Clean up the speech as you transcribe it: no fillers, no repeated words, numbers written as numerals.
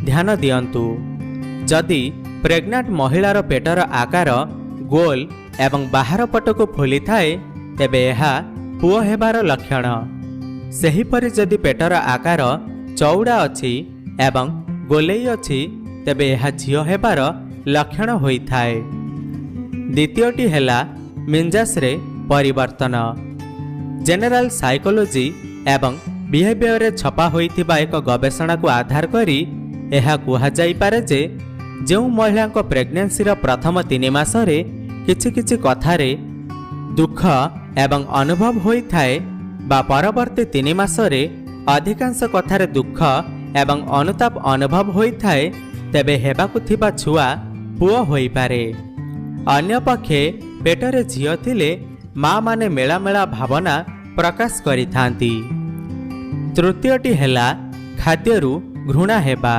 ଧ୍ୟାନ ଦିଅନ୍ତୁ। ଯଦି ପ୍ରେଗନାଣ୍ଟ ମହିଳାର ପେଟର ଆକାର ଗୋଲ ଏବଂ ବାହାର ପଟକୁ ଫୁଲିଥାଏ, ତେବେ ଏହା ପୁଅ ହେବାର ଲକ୍ଷଣ। ସେହିପରି ଯଦି ପେଟର ଆକାର ଚଉଡ଼ା ଅଛି ଏବଂ ଗୋଲେଇ ଅଛି, ତେବେ ଏହା ଝିଅ ହେବାର ଲକ୍ଷଣ ହୋଇଥାଏ। ଦ୍ୱିତୀୟଟି ହେଲା ମିଞ୍ଜାସରେ ପରିବର୍ତ୍ତନ। ଜେନେରାଲ ସାଇକୋଲୋଜି ଏବଂ ବିହେଭିୟରରେ ଛପା ହୋଇଥିବା ଏକ ଗବେଷଣାକୁ ଆଧାର କରି ଏହା କୁହାଯାଇପାରେ ଯେ ଯେଉଁ ମହିଳାଙ୍କ ପ୍ରେଗନେନ୍ସିର ପ୍ରଥମ 3 ମାସରେ କିଛି କିଛି କଥାରେ ଦୁଃଖ ଏବଂ ଅନୁଭବ ହୋଇଥାଏ ବା ପରବର୍ତ୍ତୀ 3 ମାସରେ ଅଧିକାଂଶ କଥାରେ ଦୁଃଖ ଏବଂ ଅନୁତାପ ଅନୁଭବ ହୋଇଥାଏ, ତେବେ ହେବାକୁ ଥିବା ଛୁଆ ପୁଅ ହୋଇପାରେ। ଅନ୍ୟପକ୍ଷେ ପେଟରେ ଝିଅ ଥିଲେ ମାମାନେ ମେଳାମେଳା ଭାବନା ପ୍ରକାଶ କରିଥାନ୍ତି। ତୃତୀୟଟି ହେଲା ଖାଦ୍ୟରୁ ଘୃଣା ହେବା।